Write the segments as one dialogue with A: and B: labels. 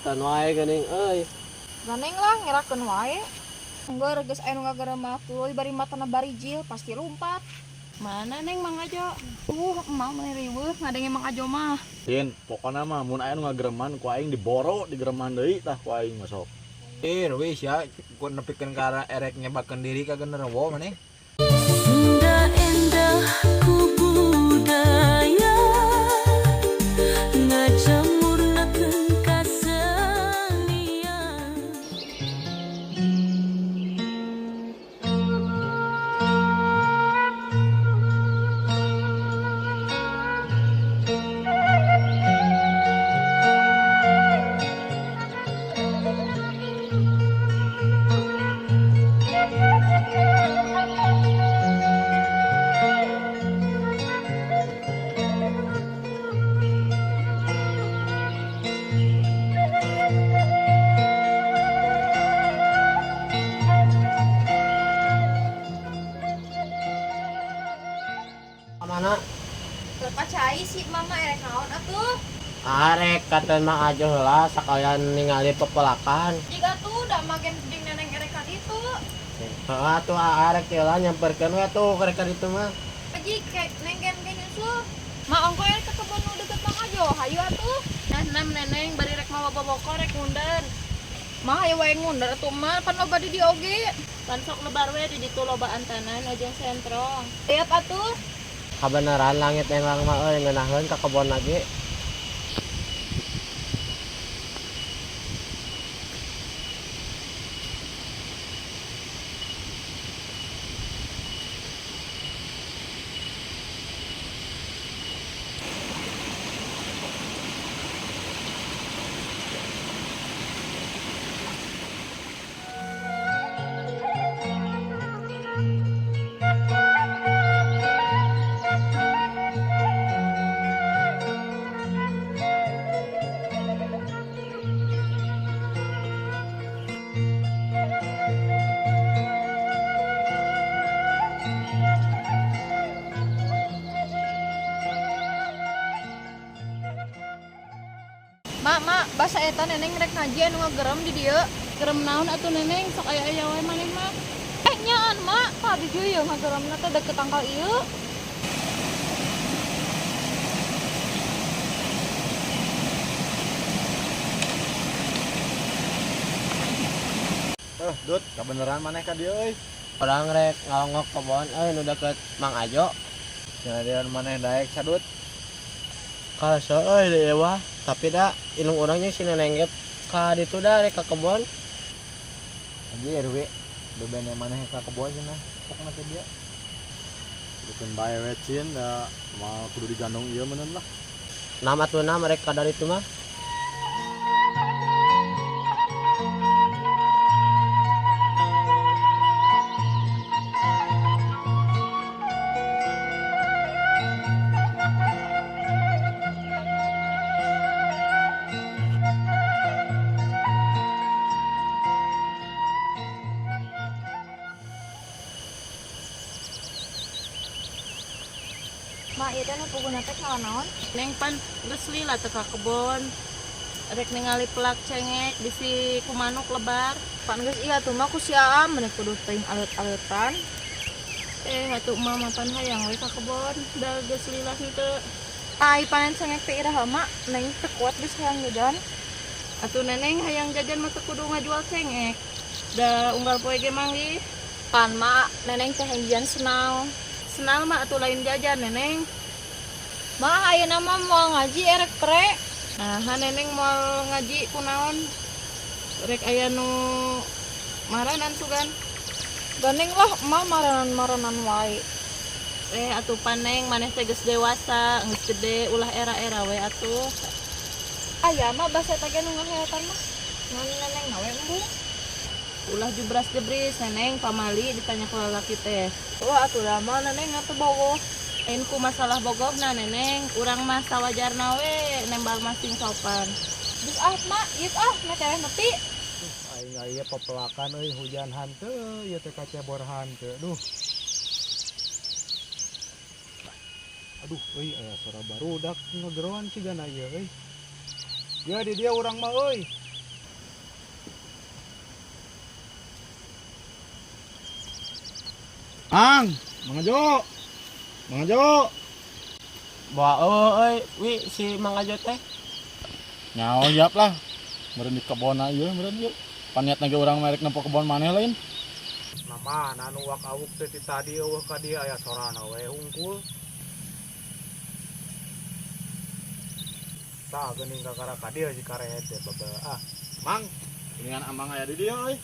A: Aleutan wae geuning euy.
B: Ganeng lah ngerakeun wae. Enggeus geus aya nu ngagerem mah tuluy bari matana barijil pasti lumpat.
C: Mana Neng Mang Ajo?
B: Emak meni riweuh ngadenge Mang Ajo mah.
D: Tin, pokona mah mun aya nu ngagereman ku aing diboro digereman deui tah ku aing mah sok.
E: Tin, wis ya, ku nepikeun ka arah erek nyebakeun diri ka genderuwo maneh.
F: Sunda endah ku budaya ngajamurnakeun kasenian.
A: Mana?
B: Lepas cai si mama erek naon atuh?
A: Arek katen Mang Ajo heula sakalian ningali pepelakan.
B: Jika tuh da magen jeung neneng erek ka ditu.
A: Heeh atuh arek heula nyamperkeun we atuh rek ka ditu mah.
B: Aji kayak neng gen ge nyusul. Ma ongko erek ka kebon nu deket Mang Ajo, hayu atuh.
C: Nah, nam neneng bari rek mawa boboko rek ngundar.
B: Ma hayu wae ngundar atuh mah pan loba di dieu oge.
C: Pan sok lebar we di ditu lobaan tanah jeung sentrong.
B: Siap atuh.
A: Kabeneran langit englang mah euy ngeunaheun ka kebon lagi.
B: Mak, mak, basa eta neneng rek ngaji anu ngagerem di dieu.
C: Gerem naon atuh neneng, sok aya-aya wae maneh mah.
B: Nyaan mak, tadi juga ieu ngageremna teh deket tangkal ieu.
D: Dut, kabeneran maneh ka dieu euy.
A: Urang rek ngalongok kebon euy nu deket Mang Ajo.
E: Jadian maneh daek sadut.
A: Kalso euy deui wah, tapi da indung urang jeung si neneng ge ka ditu da rek ka kebon.
E: Anjir we, bebene maneh ka kebon cenah, sok mah teh dia.
D: Bikin bae we cin da moal kudu digandong ieu meuneun lah.
A: Nam atuh nam rek ka dari itu mah.
B: Mak, ieu teh nu puguna teh naon?
C: Neng pan geus lila teh ka kebon. Rek ningali pelak cengek bisi kumanuk lebar.
B: Pan geus ieu atuh mah ku si Aam meni kudu teuing alet-aletan.
C: Atuh emak mah pan hayang we ka kebon, da geus lila henteu.
B: Ai panen cengek teh iraha mak, neng teu kuat geus hayang jajan.
C: Atuh neneng hayang jajan mah teu kudu ngajual cengek. Da unggal poe ge manggih.
B: Pan mak, neneng teh hayang jajan senal.
C: Senal mah atuh lain jajan neneng.
B: Mak, ayeuna mah moal ngaji erek pre.
C: Nah, neneng moal ngaji kunaon? Rek aya nu maranan sugan.
B: Ganeng lah emak maranan-maranan wae.
C: Atuh paneng maneh teh geus dewasa, geus gede, ulah era-era we atuh.
B: Aya mah basa teh ge nu ngaheatan mah. Ngan neneng nawe embung.
C: Ulah jubras jebris neneng pamali ditanya ku lalaki teh.
B: Wah atuh da mah neneng atuh bogoh.
C: Lain ku masalah bogohna neneng, urang mah sawajarna we nembal masing sopan.
B: Geus ah mak, ieu ah metereh nepi.
G: Aing aya pepelakan euy hujan hanteu ieu teh kacebor hanteu. Duh. Aduh euy aya suara barudak ngegeroan cigana ieu euy. Ya di dia urang mah euy.
D: Ang, Mang Ajo. Mang Ajo.
A: Bawa eueuh euy, wi si Mang Ajo teh.
D: Nyaho yap lah. Meureun di kebon ieu meureun ieu. Paniat ge urang merek nempo kebon maneh lain.
G: Nama anu wak awuk teh ti tadi eueuh ka dieu aya sorana we hungkul. Tah geuning kakara ka dieu si karehet teh bebe ah.
D: Mang, dengan amang aya di dieu euy.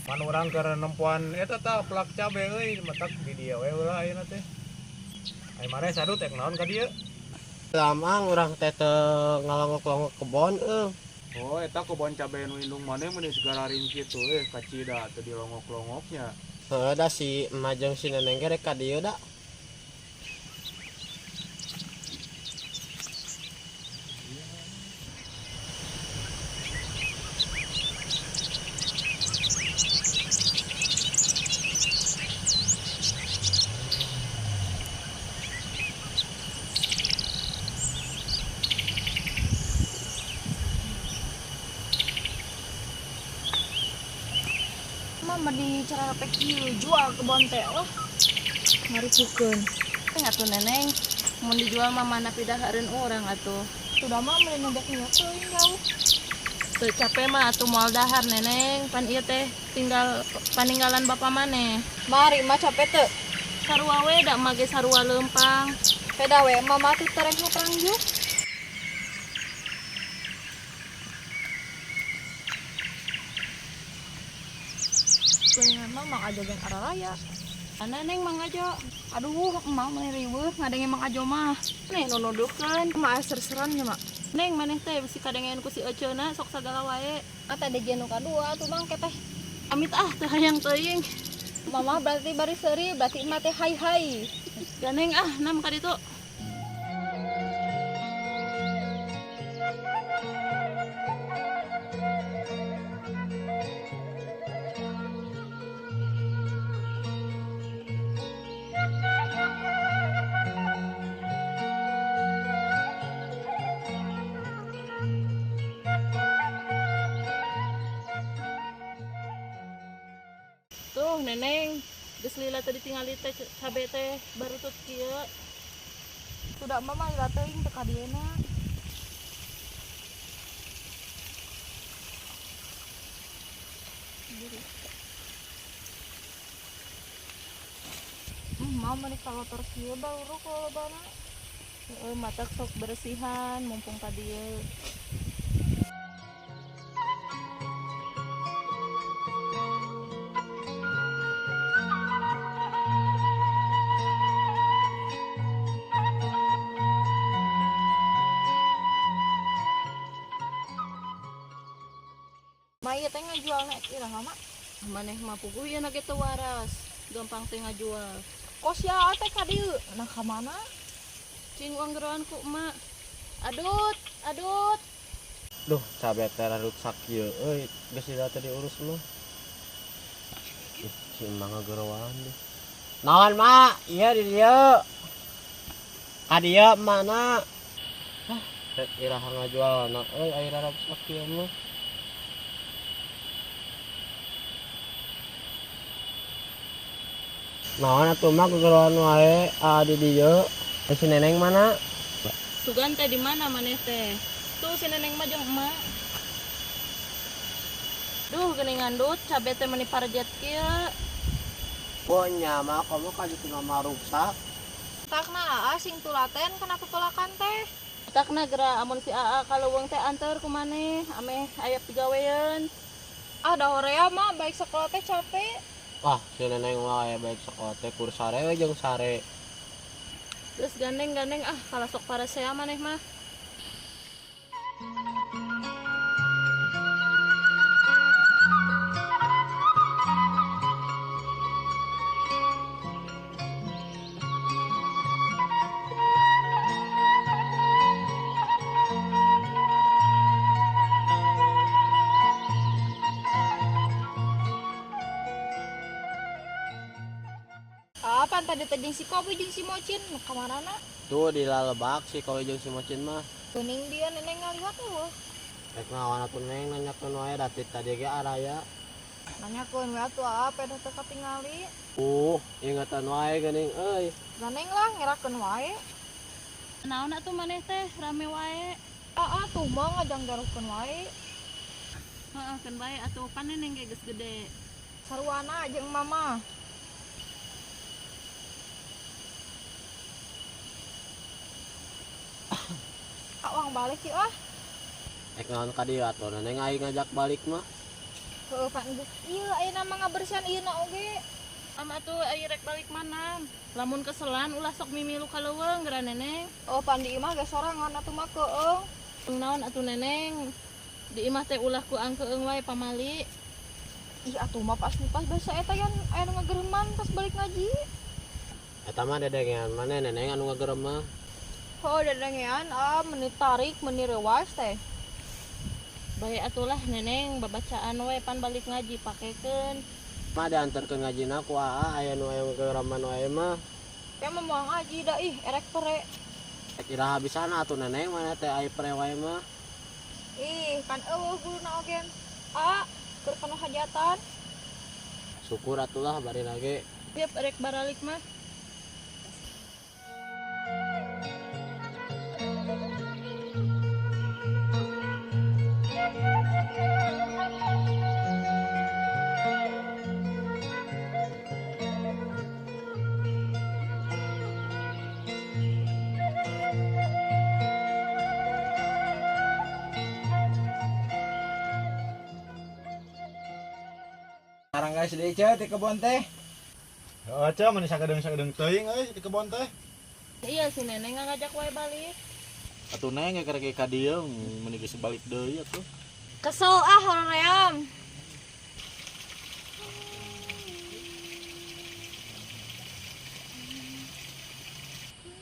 G: Man urang keur nempoan eta tah plak cabe euy matak di dieu we ulah ayeuna teh. Ai maneh sadut ek naon ka dieu?
A: Lamang urang teh teu ngalongok-longok kebon euy.
G: Oh, eta kebon cabe nu indung maneh meuni segararing kitu euy kacida teu dilongok-longoknya.
A: Heuh da si emak jeung si neneng ge rek ka dieu da.
B: Mama di cara pek ieu jual kebon teh oh. Maripukeun.
C: Atuh neneng, mun dijual mah mana pidahareun urang atuh.
B: Sudah mah meuli nembek nya teuing jauh.
C: Teu capek mah atuh moal dahar neneng, pan ieu teh tinggal paninggalan bapa maneh.
B: Mari mah capek teu.
C: Sarua we da mah ge sarua leumpang.
B: Peda we mama tuh tereng perang juk. Kuningan mah Mang Ajo gen araraya.
C: Ana neng Mang Ajo.
B: Aduh, emang meuni riweuh ngadenge Mang Ajo mah.
C: Neng nu nuduhkeun.
B: Mah ser-seran nya mak.
C: Neng maneh teh bisi kadengean ku si Eceuna sok sagala wae.
B: Ata ada nu kadua atuh Mang keteh.
C: Amit ah teu hayang teuing.
B: Mama berarti bari seuri, berarti emak teh hai hai.
C: Ganeng ah nam ka ditu. Tuh neneng, geus lila tadi tingali teh cabe teh barutut kieu.
B: Sudah mama lila teuing teu ka dieuna. Mau meuni kalotor kieu baru kolobana.
C: Heeh, matak sok bersihan mumpung ka dieu.
B: Ma ieu teh ngajualna iraha mak?
C: Maneh mah puguh ieu na ge teu waras, gampang teh ngajual.
B: Kos ya teh ka dieu, nah ka mana?
C: Cing uang geroan ku emak. Adut, adut.
A: Duh, cabe teh ruksak ieu euy, geus lila teh diurus mah. Ih, si emak ngageroan deh. Naon mak? Ieu di dieu. Ka dieu mana? Hah, rek iraha ngajualna euy aya ruksak ieu mah. Naon atuh mah gegeroan wae di dieu. Si neneng mana?
C: Sugan teh di mana maneh teh? Tuh si neneng mah jeung emak. Duh geuningan dut cabe teh meuni parjet kieu.
A: Oh nya mah komo ka ditu mah ruksak.
B: Takna aa sing tulaten kana pepelakan teh.
C: Takna geura amun si aa kaleuweung teh anteur ku maneh ameh aya pigawean.
B: Ah da horea mah baik sekolah teh capek.
A: Wah, si neneng mah aya baik sekolah teh kur sare we jeung sare.
C: Terus gandeng-gandeng ah kalah sok parasea maneh mah.
B: Kapan tadi teh jeung si Kopi jeung si Mocin nu ka marana?
A: Tuh di lalebak si Kopi jeung si Mocin mah.
B: Kuning dia neneng ngaliwat eueuh.
A: Rek naon atuh neng nanyakeun wae da ti tadi ge araya.
B: Nanyakeun we atuh apa teh teu katingali.
A: Ingatan wae geuning euy.
B: Ganeng lah ngerakeun wae.
C: Naon atuh maneh teh rame wae.
B: Ah, tuh mah ngajangjaruhkeun wae.
C: Heeh, keun bae atuh pan neneng ge geus gede.
B: Saruana jeung mama. Ah, uang balik yuk ah.
A: Ek naon ka dieu atuh neneng aing ngajak balik mah.
B: Heueuh pan geus ieu ayeuna mah ngabersihan ieu na oge.
C: Am atuh aya rek balik mana? Lamun keselan ulah sok mimilu ka leuweung geura neneng.
B: Oh, pan di imah ge sorangan atuh mah keueung.
C: Naon atuh neneng? Di imah teh ulah ku angkeueung wae pamali.
B: Ih atuh mah pas pas basa eta yan aya nu ngagereman pas balik ngaji.
A: Eta mah dedengean maneh neneng anu ngagerem mah.
B: Oh, dedengean ah meni tarik meni rewas teh.
C: Bae atulah neneng babacaan we pan balik ngaji pakekeun.
A: Mah diantarkeun ngajina ku aa aya nu aya ngagereman wae mah.
B: Ya mah moal ngaji da ih erek pere.
A: Ek iraha bisana atuh neneng maneh teh ai pere wae mah.
B: Ih, kan eueuh guruna oge. Ah, keur kana hajatan.
A: Syukur atulah bari lagi.
C: Tiap erek baralik mah.
E: Sekarang guys deui ceu di kebon teh.
D: Heeh, ceu meni sagedeung-sagedeung teuing euy di kebon teh.
C: Iya si neneng ngajak wae balik.
D: Atuh neng ge karek ka dieu meni geus balik deui atuh.
B: Kesel ah hoream.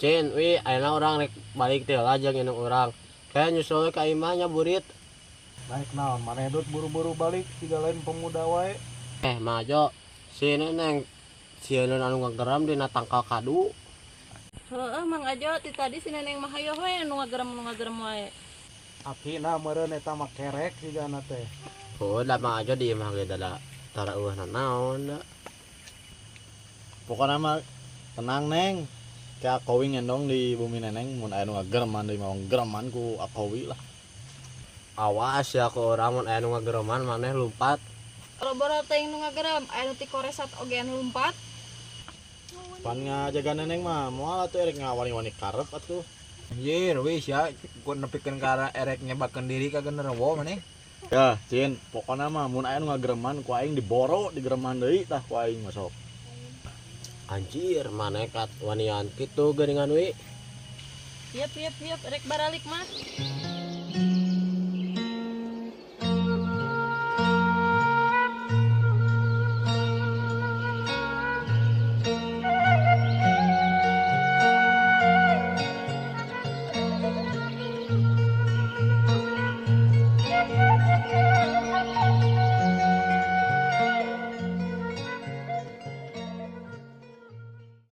A: Cin, wi ayeuna urang rek balik teh heula jeung indung urang. Kayak nyusul ka imah nya burit.
G: Naik naon maneh dut buru-buru balik siga lain pemuda wae.
A: Majo, si neneng sieun anu ngageram dina tangkal kadu.
C: Heeh, Mang Ajo ti tadi si neneng mah hayoh we nu ngagerem wae.
G: Akina meureun eta mah kerek sigana teh.
A: Oh, da Mang Ajo di imah ge da tara eueuh nanaon da.
D: Pokona mah tenang neng. Kayak akowi ngendong di bumi neneng mun aya nu ngagereman deui mah gereman ku akowi lah.
A: Awas ya ku urang mun aya nu ngagereman maneh lumpat.
B: Boro-boro teh nu ngagerem aya nu ti koresat oge anu lumpat.
D: Pan ngajaga neneng mah moal atuh erek ngawani-wani karep atuh.
E: Anjir, wis ya ku nepikeun ka erek nyebakeun diri ka genderuwo maneh.
D: Ya, Cin, pokona mah mun aya nu ngagereman ku aing diboro digereman deui tah ku aing mah sok.
A: Anjir, maneh kat wanian kitu geuningan wi.
C: Siap, siap, siap, rek baralik mah.